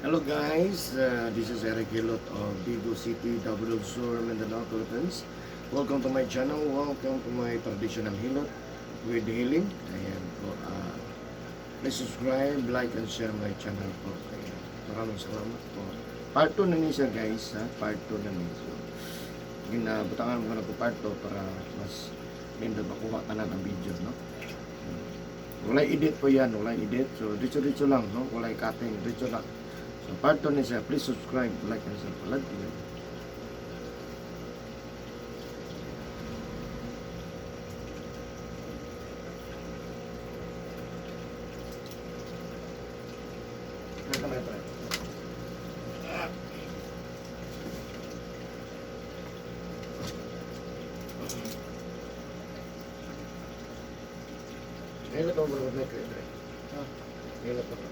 Hello guys, this is Eric Hilot of Digos City, Davao del Sur, Mindanao, Philippines. Welcome to my channel, welcome to my traditional hilot with healing. Ayan po, please subscribe, like, and share my channel po. Ayan, maraming salamat po. Part 2 na niya siya, guys, ha? Part 2 na niya. So, ginabutangan mo na po part 2 para mas nindot makuha tanan ang video, no? Walay edit po yan, walay edit. So, diretso-diretso lang, no? Walay cutting, diretso lang. So, part 2 ni siya. Please subscribe, like, and share. Palagi yun. Kaya pre. Ngayon na ba ba pre? Ah. Ngayon na ba?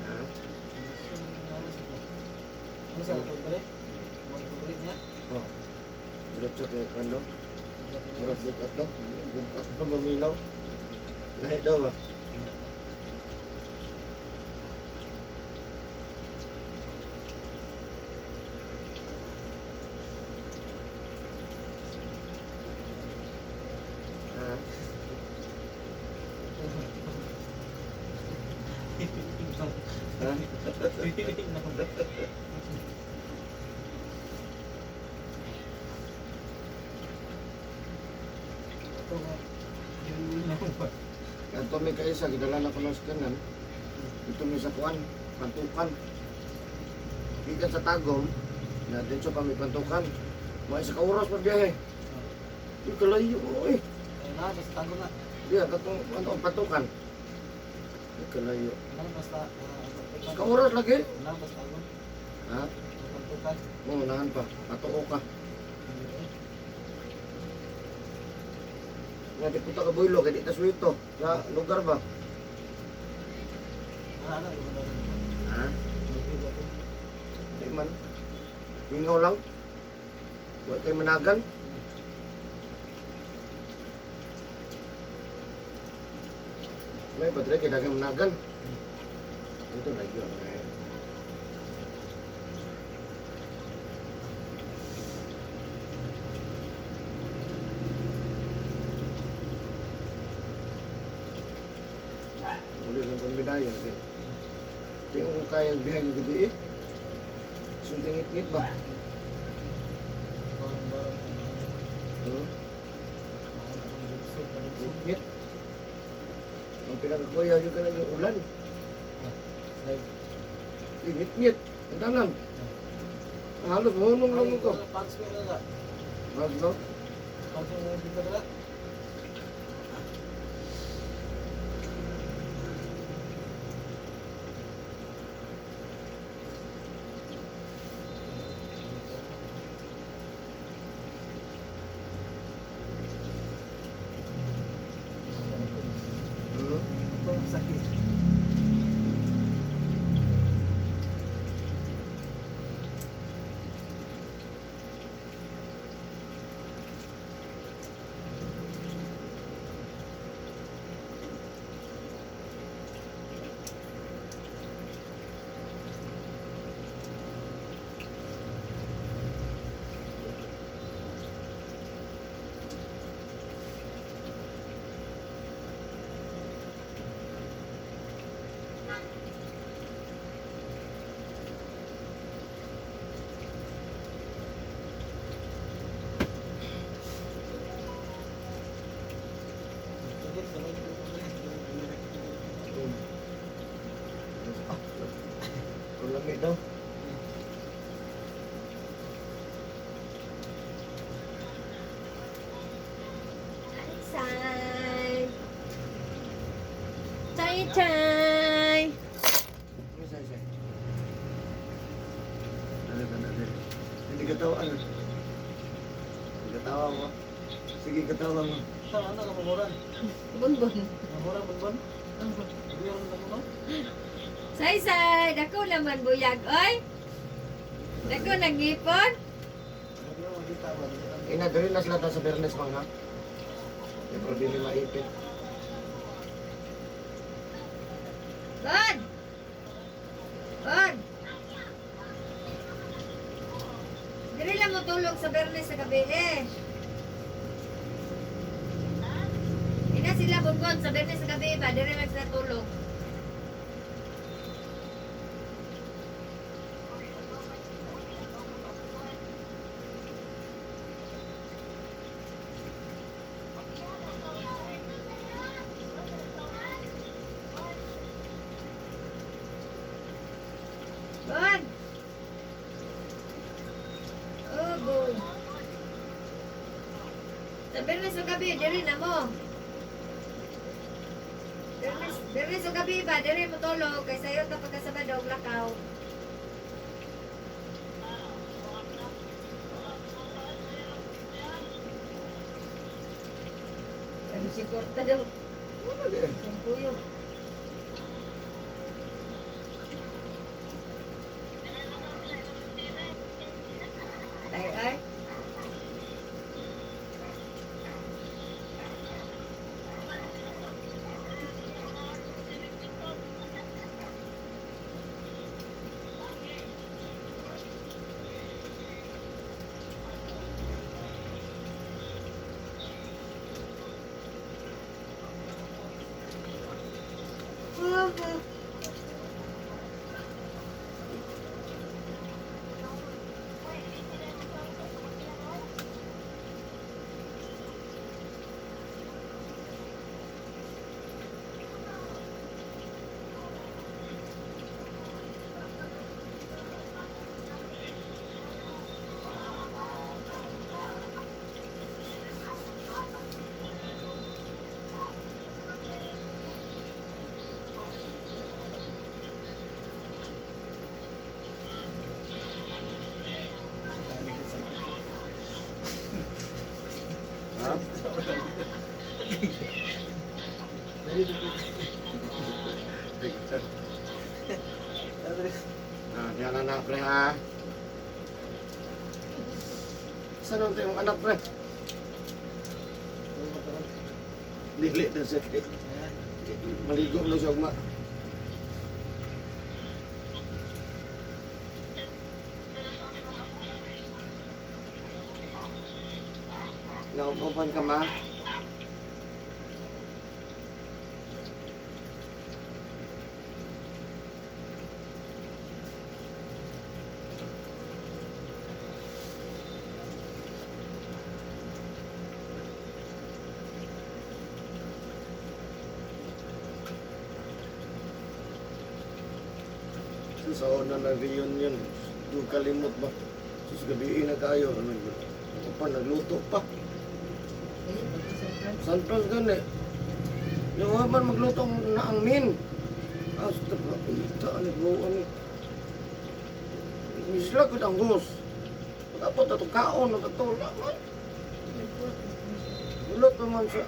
Ha? Ano sa pagbalik? Magbalik niya? Oh. Diretso kay Kando. Murag bukat do. Bukat do mamilaw. Lahi daw ba? Ha? Ha? Ito nga. Yung ba? Kanto may kaisa, gidala na ko ng kanan. Ito may sa kuan, pantukan. Gikan sa Tagum, na dito pa may pantukan. Mga isa ka oras pa biyahe. Di kalayo, oy. Ayun na, basta tago na. Di, katong ano, ang pantukan. Di kalayo. Ano, basta... Isa ka oras lagi. Ano, basta tago. Ha? Pagtukan. Oo, nahan pa. Katuo ka. Nga, di punta ka builo, kaya di ta suwito. Sa lugar ba? Ano, ano, iba na. Ha? Di man. Mingaw lang. Huwag kayo managan. May padre, kaya dagang managan. Ito lagi yun. Eh. Uli lang kong medaya. Eh. Tingnan ko kaya bihag yung gabi eh. Suntingit-ngit ba? Hmm? Ngit. Ang pinakakuya yung kanang yung ulan. Ngit-ngit. Ang tanan. Halos mahunong lang ko. Pants ko na. Halos no? Pants ko na dito na. Hmm? Ito ang sakit. Ah, ang lamig daw. Sai. Chay chay. Isa, isa. Dali, dali, dali. Hindi ka tawa, ano? Hindi ka tawa mo. Sige, katawa mo. Ito, ano, kamuran? Bonbon. Kamuran, bonbon? Hindi ako namuno. Say say, dako naman buyag oy. Dako nagipon. Hindi ako makita ba? Ina, dali na sila ta sa Bernes, mga. Di, pero dili maipit. Bon! Bon! Diri lang mo tulog sa Bernes sa gabi eh. Ina sila Bonbon sa Bernes sa gabi ba? Diri lang sila tulog. Bon! Oh, boy. Sa Bernes sa gabi, diri na mo. Bernes, Bernes sa gabi ba? Diri mo tulog. Kay sayo ta pagkasabado, og lakaw. Sabi si Korta daw. Ang kuyo. Ay, ay. Ha? Ah, diyan na na, pre, ha? Saan naman yung anak, pre? Dili na siya. Maligo na siya, ugma. Nauupan ka, ma? Sa una na reunion, doon kalimot ba? Sus, gabi na kayo. Ano yun? Ako pa, nagluto pa. San Fran gani. Yung man magluto na ang min. Ah, sa ita, ano buo ni. Misla ko ang hus. Pagkapot ato kaon, nagkatula man. Ulot naman siya.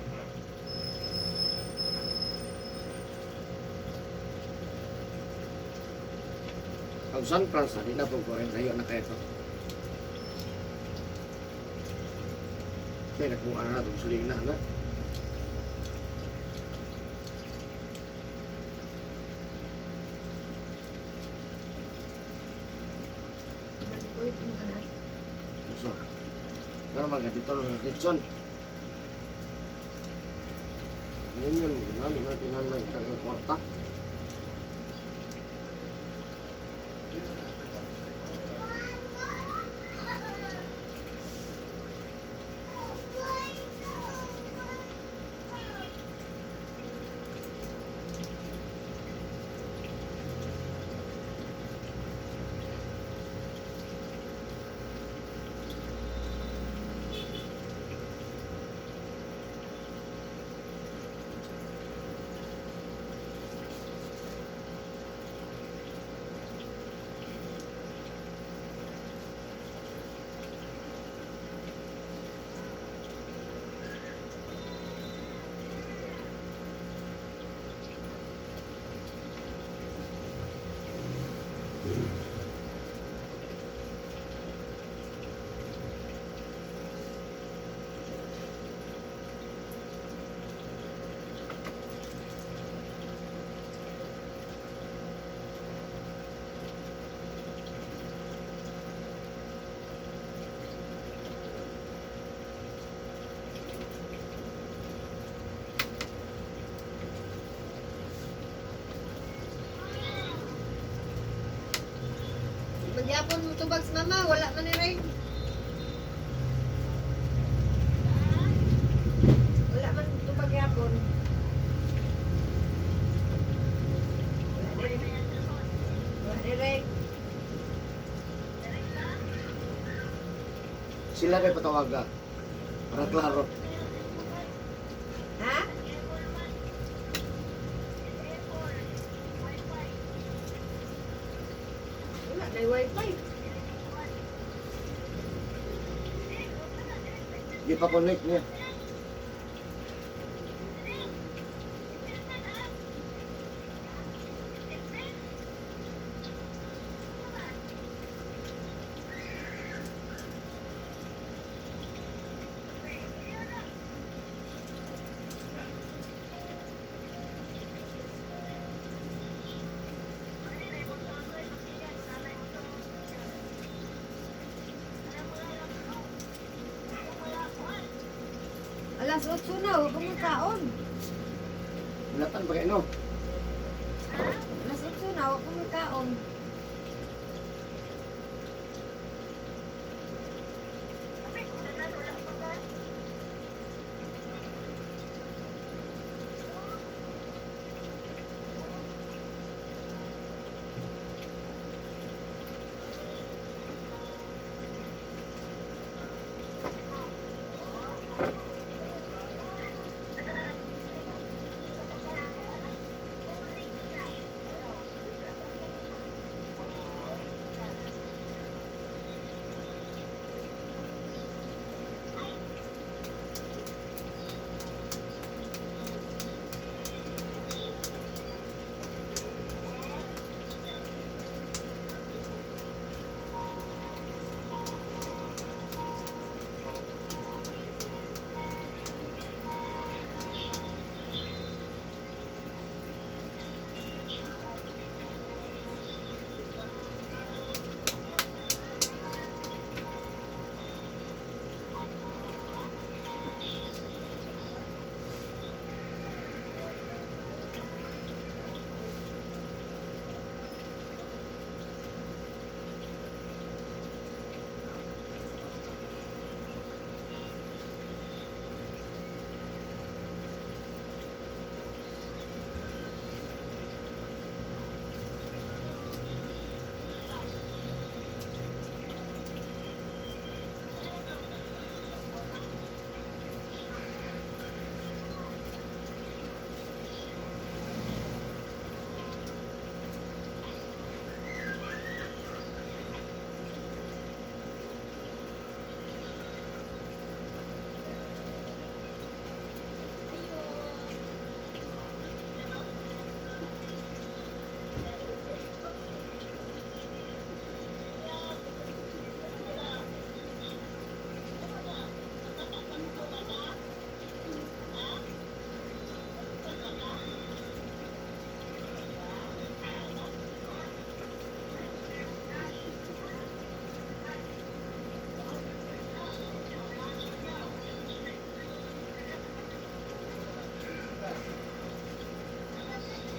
Ang San Fran, di na po ko rin kayo na kayo to. Kaya nakuha na itong sulina na. So, pero mga dito lang sa kitchen. Yun yun, ginamit natin ang nagkakakwarta. mutubag sa mama, wala man ni Ray. Wala man tubag yapon. Wala ni Ray. Wala ni Ray. Sila kay patawaga. Para klaro. Ha? Wala na wifi. Di pa connect niya. Alas 8 na, huwag mong kaon. Mulatan pa kayo, no? Alas 8 na, huwag mong kaon.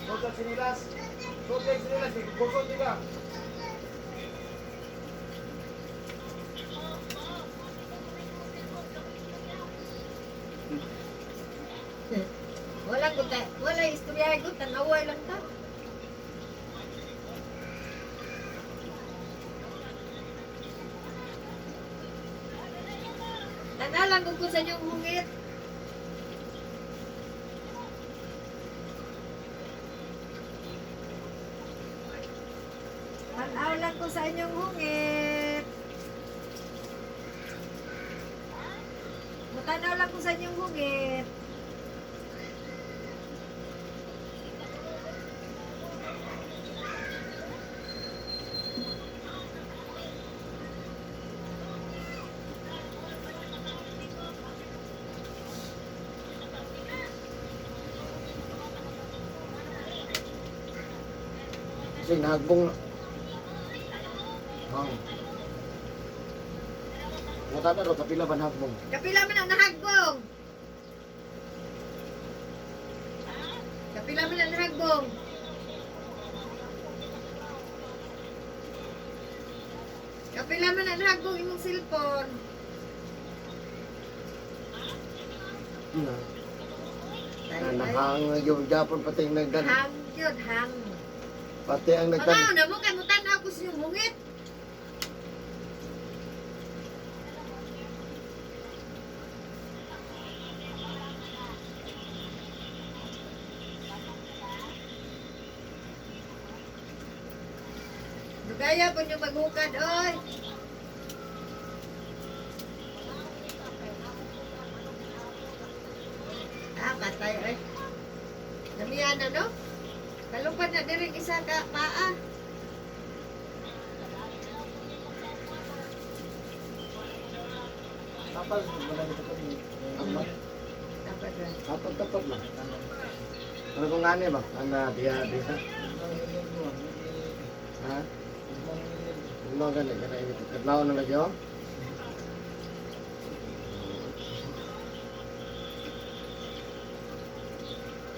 Total sinilas. Total sinilas. Kusot di ba? Wala ko ta, wala istorya ko tanawa lang ta. Tanaw lang kung sa inyong hungit. Tanaw lang ko sa inyong hungit. Mutanaw lang ko sa inyong hungit. Kasi nahagbong na. Hang. Mulatan na ro, kapila ba nahagbong? Kapila man ang nahagbong. Kapila man ang nahagbong. Kapila man ang hagbong imong cellphone. Na, Tayo, ay. nahang yung Japon pati ang nagdan. Hang yun, hang. Pati ang nagdan. Mga na mo kay mutan ako sa inyong hungit. Dugaya po niyo maghukad, oy. Ah, patay, oy. Damihan na, no? Kalupad na diri isa ka paa. Tapal, wala nito pa rin. Apat. Dapat na. Apat tapat na. Ano kung ngani ba? Ana diha diha. Ha? Ano gani kana ini kadlaw na lagi oh.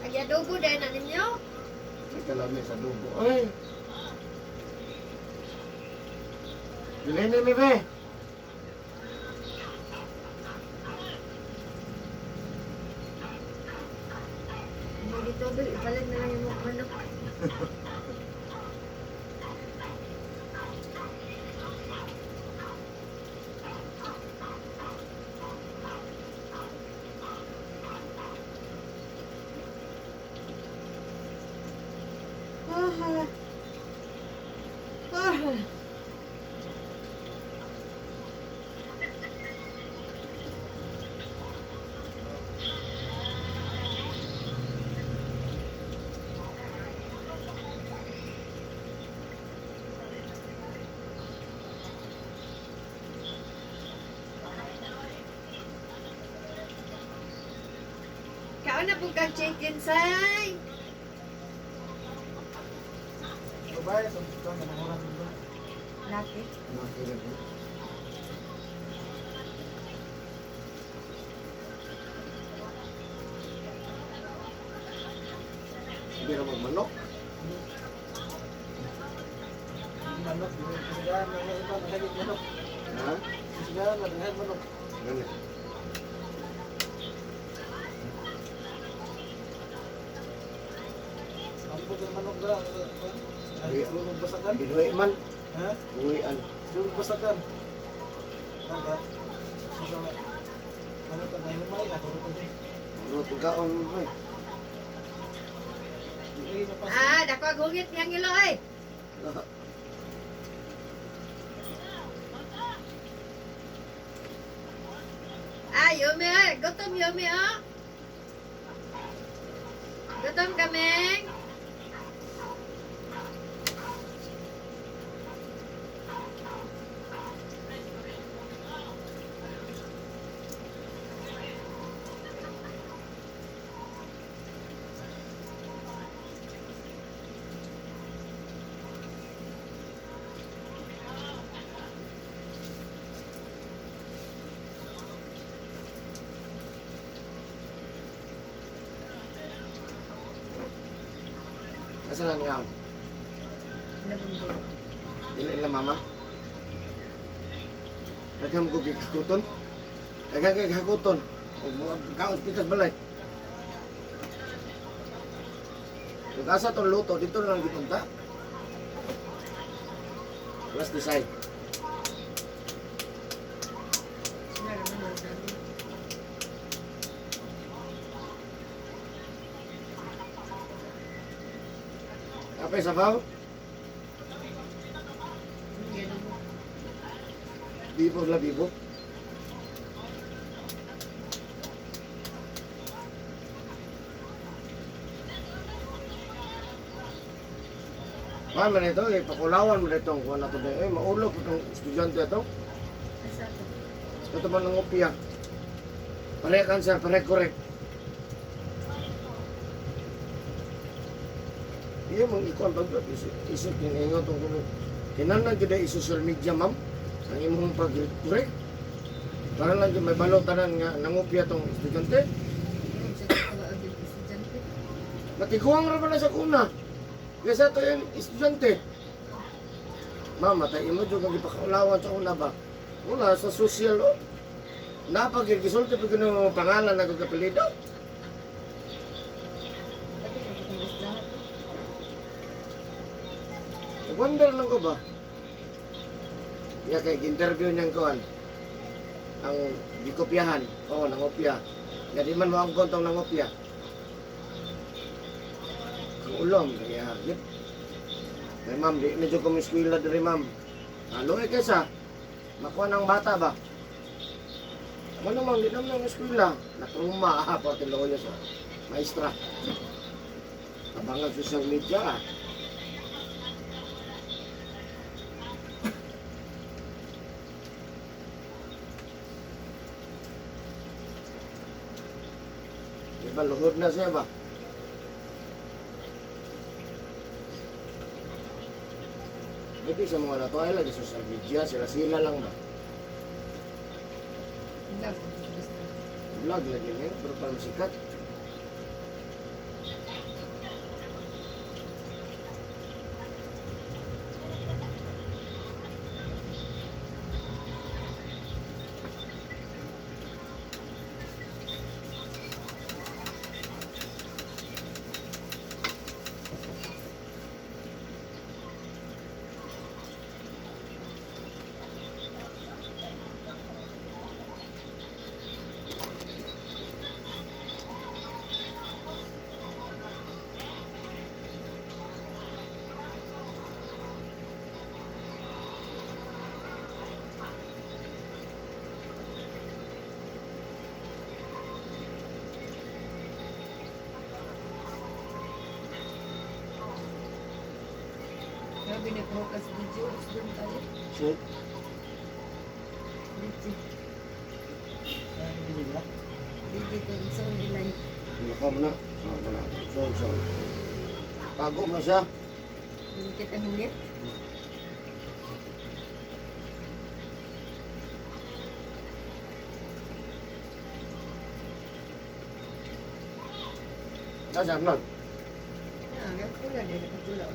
Ag adobo dahil na ninyo. May kalami sa dugo. Ay. Bilhin ni be. Hindi dito, Bill. Ipalit na lang yung mukha, no? Ah. Ah. Kaon na pong kang chicken, say. Babae, sa gusto na namuran mo. Laki. Nakira ko. Hindi ka magmanok. Manok, kasigahan, may iba, nahagit manok. Ha? Kasigahan, nahagit manok. Gani. Ang puti manok na, ay, durog basakan. Binuhi man. Ha? Buhian. Durog basakan. Naga. Sa ano pa na humay, ako ko din. Ano pagkaon mo eh. Ay, napas. Ah, dako ang hungit niyang ilo, ay. Ah, yumi, ay. Gutom, yumi, oh. Gutom kami. Asa lang nga? Dili lang mama. Daghang ko gikakuton. Daghang kay gikakuton. Ug mga kaon pitas balay. Ug asa tong luto dito na lang gipunta. Let's decide. Kape sabaw? Bibo la bibo. Paano man ito? Eh, pakulawan mo ito ang kuha na ito. Eh, maulog itong estudyante ito. Asa to? Ito ba nang opya? Pare cancer, pare correct. Iya mong ikuan pag isip, isip kiningon tong kuno. Kinahanglan gyud ay social media ma'am. Ang imong pag correct. Para lang gyud may balo tanan nga nangopya tong estudyante. Ayun, sa tawa, ang estudyante. Matiguang ra ba na sa kuna? Kaysa to yung estudyante. Mama, tayo mo jud kang gipakaulawan sa una ba? Una sa social oh. Napag gisulti pag kuno pangalan na kong kapelido. Dami na itong isda. Wonder lang ko ba? Ya kay interview niyang kuan. Ang gikopyahan. Oo, nangopya. Nga di man mo ang kontong nangopya. Ang ulom kaya yep. Kay ma'am, di medyo ko eskwela diri ma'am. Alo eh kaysa makuha ng bata ba? Ano naman, di naman ang eskwela. Natruma, ah, pati loya sa maestra. Abangan social media, ah. Di ba, luhod na siya ba? Hindi sa mga nato ay lagi social media, sila-sila lang ba? Vlog, itong isda. Vlog lagi niya, pero parang sikat. Grabe na focus video. Isda tayo. So, Video. Ay, hindi ba? Video ko. Sa online. nako mo na. So, wala. So. Tago mo na siya. Bukit ang ulit. Nasa Arnold. Ah, nagpula din. Nagpula.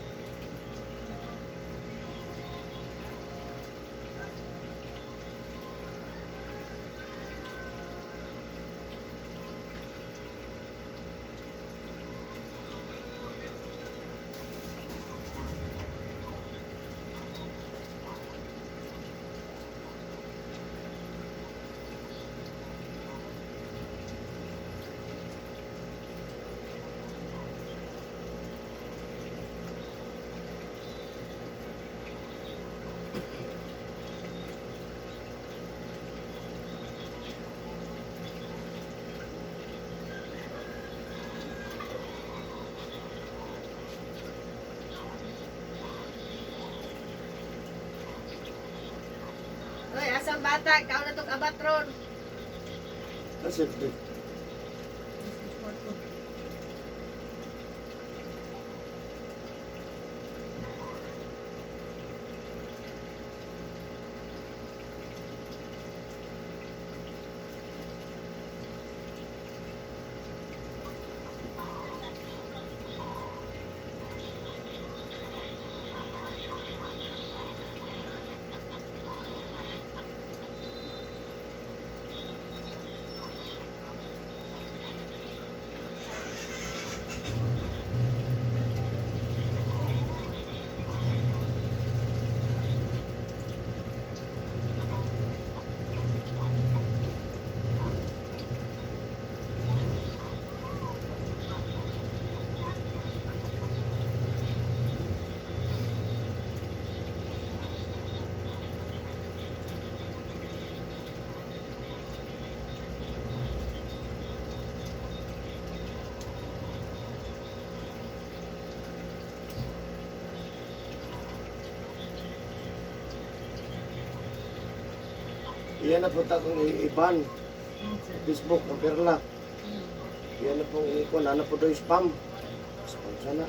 Hoy, asang bata? Ikaw na tong abatron. Nasa FD. Iyan na punta kong iban. Facebook, ang perla. Iyan na pong ikuan, ano po doon spam. Spam sana.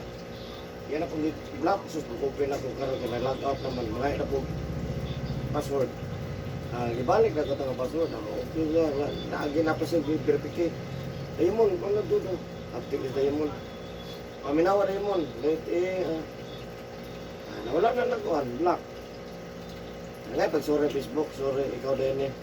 Iyan na pong i-block. Sus, open ako karon kaya log out naman. Mga na po password. Ah, ibalik na ko itong password. Ah, okay na. Naagi na pa siya verificate. Ayun mo, ano doon? Update is Diamond. Paminawa Diamond. Late eh. Nawala na nagkuhan. Block. Ngay pag sorry Facebook, sorry ikaw din eh.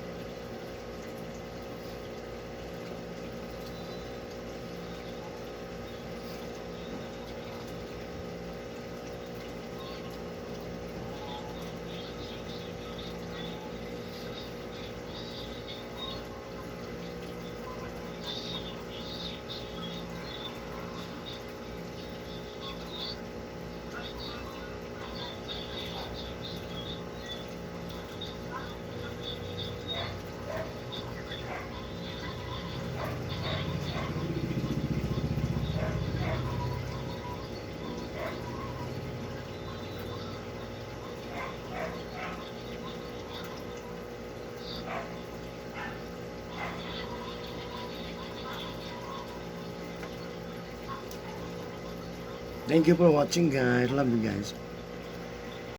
Thank you for watching, guys. Love you guys.